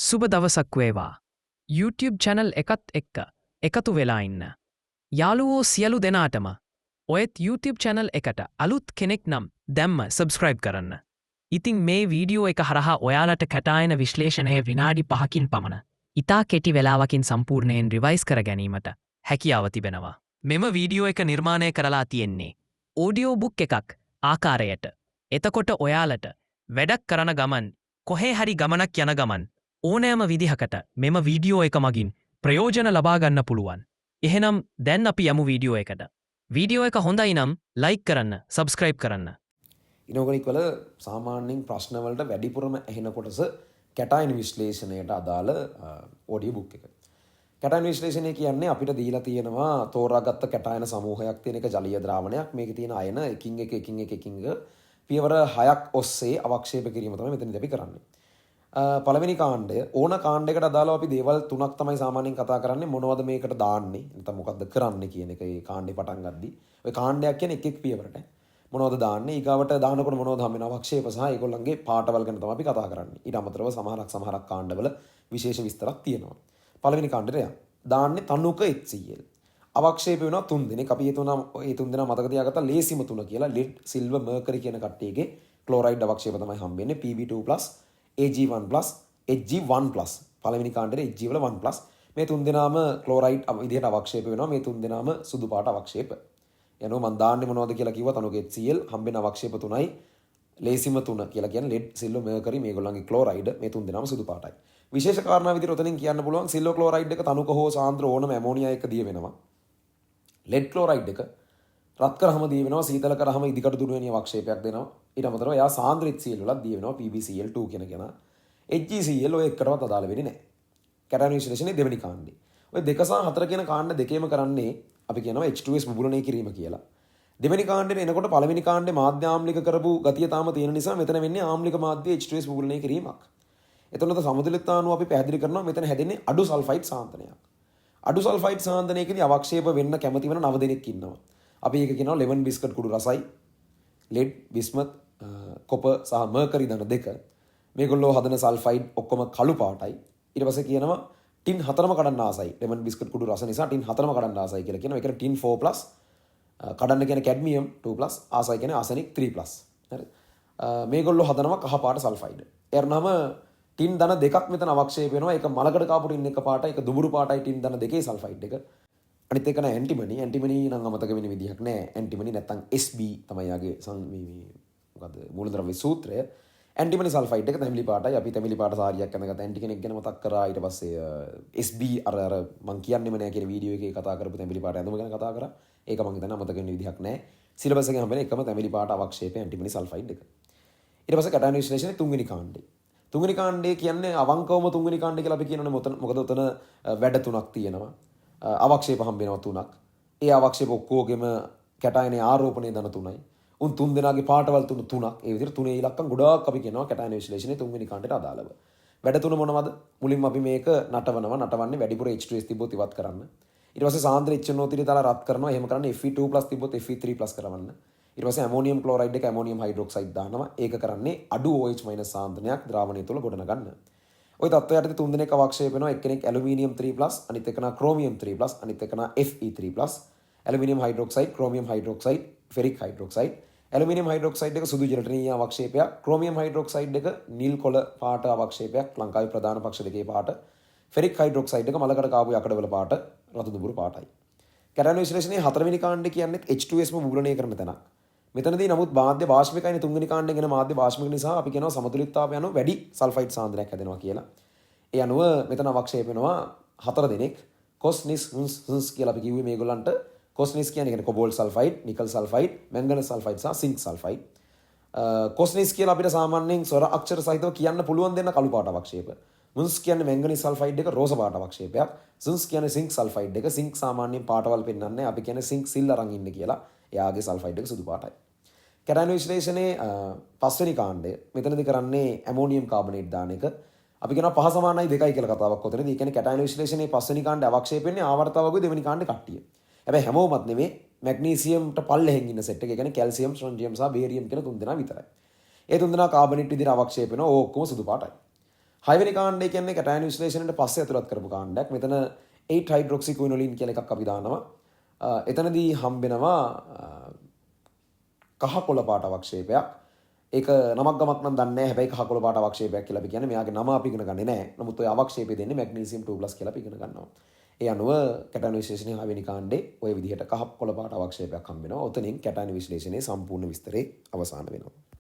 සුබ දවසක් වේවා. YouTube channel එකත් එක්ක එකතු වෙලා ඉන්න යාළුවෝ සියලු දෙනාටම, ඔයත් YouTube channel එකට අලුත් කෙනෙක් නම් දැම්ම subscribe කරන්න. ඉතින් මේ වීඩියෝ එක හරහා ඔයාලට කැටායන විශ්ලේෂණය විනාඩි 5කින් පමණ ඉතා කෙටි වෙලාවකින් සම්පූර්ණයෙන් රිවයිස් කර ගැනීමට හැකියාව තිබෙනවා. මෙම වීඩියෝ එක නිර්මාණය කරලා තියෙන්නේ ඕඩියෝ බුක් එකක් ආකාරයට. එතකොට ඔයාලට වැඩක් කරන ගමන්, කොහේ හරි ගමනක් යන ගමන්, ඕනෑම විදිහකට මෙම වීඩියෝ එක මගින් ප්‍රයෝජන ලබා ගන්න පුළුවන්. එහෙනම් දැන් අපි යමු වීඩියෝ එකට. වීඩියෝ එක හොඳයි නම් ලයික් කරන්න, සබස්ක්‍රයිබ් කරන්න. ඉනෝගනික් වල සාමාන්‍යයෙන් ප්‍රශ්න වලට වැඩිපුරම ඇහෙන කොටස කැටයන් විශ්ලේෂණයට අදාළ ඔඩියෝ බුක් එක. කැටයන් විශ්ලේෂණය කියන්නේ අපිට දීලා තියෙනවා තෝරාගත්ත කැටයන සමූහයක් තියෙන එක ජලීය ද්‍රාවණයක්. මේකේ තියෙන අයන එකින් එක එකින් එක එකින් එක පියවර 6ක් ඔස්සේ අවක්ෂේප කිරීම තමයි මෙතනදී අපි කරන්නේ. පළවෙනි කාණ්ඩය, ඕන කාණ්ඩයකට අදාළව අපි දේවල් තුනක් තමයි සාමාන්‍යයෙන් කතා කරන්නේ. මොනවද මේකට දාන්නේ නැත්නම් මොකද්ද කරන්නේ කියන එක ඒ කාණ්ඩේ පටන් ගද්දි. ඔය කාණ්ඩයක් කියන්නේ එක එක් පියවරට. මොනවද දාන්නේ, ඊගාවට දානකොට මොනවද හම්බ වෙන අවක්ෂේප සහ ඒගොල්ලන්ගේ පාටවල් ගැන තමයි අපි කතා කරන්නේ. ඊට අමතරව සමහරක් සමහරක් කාණ්ඩවල විශේෂ විස්තරක් තියෙනවා. පළවෙනි කාණ්ඩෙට යමු. දාන්නේ තනුක HCl. අවක්ෂේප වෙනවා තුන් දෙනෙක්. අපි ඒ තුන් දෙනා මතක තියාගත්තා ලේසිම තුන කියලා. ලෙඩ්, සිල්වර්, මර්කරි කියන කට්ටියගේ ක්ලෝරයිඩ් අවක්ෂේප තමයි හම්බෙන්නේ. Pb2+, Ag1+, Hg1+. පළවෙනි කාණ්ඩේ Hg වල 1+. මේ තුන් දෙනාම ක්ලෝරයිඩ් විදිහට අවක්ෂේප වෙනවා. මේ තුන් දෙනාම සුදු පාට අවක්ෂේප. යනවා මං දාන්නේ මොනවද කියලා කිව්වා. තනුක HCl හම්බෙන අවක්ෂේප තුනයි. ලේසිම තුන කියලා කියන්නේ ලෙඩ්, සිල්වර්, මර්කරි මේගොල්ලන්ගේ ක්ලෝරයිඩ්. මේ තුන් දෙනාම සුදු පාටයි. විශේෂ කාරණා විදිහට ඔතනින් කියන්න පුළුවන්, සිල්වර් ක්ලෝරයිඩ් එක තනුක හෝ සාන්ද්‍ර ඕනම ඇමෝනියා එක දිය වෙනවා. ලෙඩ් ක්ලෝරයිඩ් එක රත් කරාම දිය වෙනවා, සීතල කරාම ඉදිකටු දුඩු වැනි අවක්ෂේපයක් දෙනවා. ඊට අමතරව එයා සාන්ද්‍ර HCl වලත් දිය වෙනවා, PbCl2 කියන කෙනා. HgCl ඔය එකටවත් අදාළ වෙන්නේ නැහැ. කැටයන විශ්ලේෂණයේ දෙවෙනි කාණ්ඩේ. ඔය 2 සහ 4 කියන කාණ්ඩ දෙකේම කරන්නේ අපි කියනවා H2S බුබුලණය කිරීම කියලා. දෙවෙනි කාණ්ඩේට එනකොට පළවෙනි කාණ්ඩේ මාධ්‍ය ආම්ලික කරපු ගතිය තාම තියෙන නිසා මෙතන වෙන්නේ ආම්ලික මාධ්‍ය H2S බුබුලණය කිරීමක්. එතනද සමතුලිතතාව අපි පැහැදිලි කරනවා, මෙතන හැදෙන්නේ අඩු සල්ෆයිඩ් සාන්ද්‍රණයක්. අඩු සල්ෆයිඩ් සාන්ද්‍රණයකදී අවක්ෂේප වෙන්න කැමති වෙන නව දෙනෙක් ඉන්නවා. අපි ඒක කියනවා ලෙමන් බිස්කට් කුඩු රසයි. ලෙඩ්, බිස්මත්, කොපර් සහ මර්කරි ධන දෙක. මේගොල්ලෝ හදන සල්ෆයිඩ් ඔක්කොම කළු පාටයි. ඊට පස්සේ කියනවා ටින් හතරම කඩන්න ආසයි. ලෙමන් බිස්කට් කුඩු රස නිසා ටින් හතරම කඩන්න ආසයි කියලා කියනවා. ඒ කියන්නේ ටින් 4+, කඩන්න කියන්නේ කැඩ්මියම් 2+, ආසයි කියන්නේ ආසනික් 3+. හරි. මේගොල්ලෝ හදනවා කහ පාට සල්ෆයිඩ්. ඒ අරනම ටින් ධන දෙකක් මෙතන අවක්ෂේප වෙනවා. ඒක මලකඩ කාපු ටින් එක පාටයි, ඒක දුඹුරු පාටයි ටින් ධන දෙකේ සල්ෆයිඩ් එක. අනිත් එක නෑ ඇන්ටිමනි. ඇන්ටිමනි නම් අමතක වෙන විදිහක් නෑ. ඇන්ටිමනි නැත්තම් SB තමයි යාගේ මේ මේ මොකද්ද මූලද්‍රව්‍ය සූත්‍රය. ඇන්ටිමනි සල්ෆයිඩ් එක තැඹිලි පාටයි. අපි තැඹිලි පාට සාරියක් ඇඳගත්ත ඇන්ටි කෙනෙක් ගැන මතක් කරා. ඊට පස්සේ SB අර අර මං කියන්නෙම නෑ කියන වීඩියෝ එකේ කතා කරපු තැඹිලි පාට ඇඳුම ගැන කතා කරා. ඒක මං හිතන්නේ අමතක වෙන විදිහක් නෑ. සිලබස් එකේ හම්බෙන එකම තැඹිලි පාට අවක්ෂේපය ඇන්ටිමනි සල්ෆයිඩ් එක. ඊට පස්සේ කැටයන විශ්ලේෂණයේ තුන්වෙනි කාණ්ඩේ. තුන්වෙනි කාණ්ඩේ කියන්නේ අවංකවම තුන්වෙනි කාණ්ඩේ කියලා අපි කියනවනේ. මොකද ඔතන වැඩ තුනක් තියෙනවා. අවක්ෂේප හම්බ වෙනවා තුනක්. ඒ අවක්ෂේප ඔක්කොගෙම කැටයනේ ආරෝපණය ධන තුනයි. උන් තුන් දෙනාගේ පාටවල් තුන තුනක්. ඒ විදිහට තුනේ ඉලක්කම් ගොඩාක් අපි කියනවා කැටයන විශ්ලේෂණයේ තුන්වෙනි කාණ්ඩයට අදාළව. වැඩ තුන මොනවද? මුලින්ම අපි මේක නටවනවා. නටවන්නේ වැඩිපුර H2S තිබ්බොත් ඉවත් කරන්න. ඊට පස්සේ සාන්ද්‍ර HNO3 දාලා රත් කරනවා. එහෙම කරන්නේ Fe2+ තිබ්බොත් Fe3+ කරවන්න. ඊට පස්සේ ඇමෝනියම් ක්ලෝරයිඩ් එක ඇමෝනියම් හයිඩ්‍රොක්සයිඩ් දානවා. ඒක කරන්නේ අඩු OH- සාන්ද්‍රණයක් ද්‍රාවණය තුළ ගොඩනගන්න. ඔය තත්ත්වය යටතේ තුන් දෙනෙක් අවක්ෂේප වෙනවා. එක්කෙනෙක් ඇලුමිනියම් 3+, අනිත් එකනා ක්‍රෝමියම් 3+, අනිත් එකනා Fe3+. Aluminium hydroxide, chromium hydroxide, ferric hydroxide. Aluminium hydroxide එක සුදු ජෙලටිනීය අවක්ෂේපයක්. ක්‍රෝමියම් හයිඩ්‍රොක්සයිඩ් එක නිල් කොළ පාට අවක්ෂේපයක්, ලංකාවේ ප්‍රධාන පක්ෂ දෙකේ පාට. ෆෙරික් හයිඩ්‍රොක්සයිඩ් එක මලකඩ කාපු යකඩවල පාට, රතු දුඹුරු පාටයි. කැටයන විශ්ලේෂණයේ හතරවෙනි කාණ්ඩේ කියන්නේ H2S ම බුබුලණය කරන තැනක්. මෙතනදී නමුත් මාධ්‍ය වාෂ්පිකයිනේ. තුන්වෙනි කාණ්ඩයෙන් එන මාධ්‍ය වාෂ්පික නිසා අපි කියනවා සමතුලිතතාවය අනුව වැඩි සල්ෆයිඩ් සාන්ද්‍රණයක් හැදෙනවා කියලා. ඒ අනුව මෙතන අවක්ෂේප වෙනවා හතර දෙනෙක්. කොස්, නිස්, හුන්ස්, හුන්ස් කියලා අපි කිව්වේ මේගොල්ලන්ට. කොස්, නිස් කියන්නේ කොබෝල්ට් සල්ෆයිඩ්, නිකල් සල්ෆයිඩ්, මැංගනීස් සල්ෆයිඩ් සහ සින්ක් සල්ෆයිඩ්. කොස්, නිස් කියලා අපිට සාමාන්‍යයෙන් ස්වර අක්ෂර සහිතව කියන්න පුළුවන් දෙන්න කළු පාට අවක්ෂේප. මුන්ස් කියන්නේ මැංගනීස් සල්ෆයිඩ් එක රෝස පාට අවක්ෂේපයක්. සුන්ස් කියන්නේ සින්ක් සල්ෆයිඩ් එක. සින්ක් සාමාන්‍යයෙන් පාටවල් පෙන්වන්නේ, අපි කියන්නේ සින්ක් සිල් අරන් ඉන්නේ කියලා. එයාගේ සල්ෆයිඩ් එක සුදු පාටයි. කැටයන විශ්ලේෂණයේ පස්වෙනි කාණ්ඩය. මෙතනදී කරන්නේ ඇමෝනියම් කාබනේට් දාන එක. අපි කියනවා 5 සමානයි 2යි කියලා කතාවක් ඔතනදී. ඒ කියන්නේ කැටයන විශ්ලේෂණයේ පස්වෙනි කාණ්ඩේ අවක්ෂේප වෙන්නේ ආවර්ත වගුවේ දෙවෙනි කාණ්ඩේ කට්ටිය. හැබැයි හැමෝමත් නෙමෙයි, මැග්නීසියම්ට පල්ලෙහෙන් ඉන්න සෙට් එක. ඒ කියන්නේ කැල්සියම්, ස්ට්‍රොන්ටියම් සහ බේරියම් කියන තුන් දෙනා විතරයි. ඒ තුන් දෙනා කාබනේට් විදිහට අවක්ෂේප වෙනවා. ඕක ඔක්කොම සුදු පාටයි. හයවෙනි කාණ්ඩය කියන්නේ කැටයන විශ්ලේෂණයට පස්සේ ඇතුළත් කරපු කාණ්ඩයක්. මෙතන 8 හයිඩ්‍රොක්සිකුයිනොලින් කියලා එකක් අපි දානවා. එතනදී හම්බෙනවා කහ කොළ පාට අවක්ෂේපයක්. ඒක නමක් ගමක් නම් දන්නේ නැහැ. හැබැයි කහ කොළ පාට අවක්ෂේපයක් කියලා අපි කියන්නේ. මෙයාගේ නම අපි ඉගෙන ගන්නේ නැහැ. නමුත් ඔය අවක්ෂේපය දෙන්නේ මැග්නීසියම් 2+ කියලා අපි ඉගෙන ගන්නවා. ඒ අනුව කැටයන විශ්ලේෂණයේ හයවෙනි කාණ්ඩේ ඔය විදිහට කහ කොළ පාට අවක්ෂේපයක් හම්බ වෙනවා. ඔතනින් කැටයන විශ්ලේෂණයේ සම්පූර්ණ විස්තරේ අවසන් වෙනවා.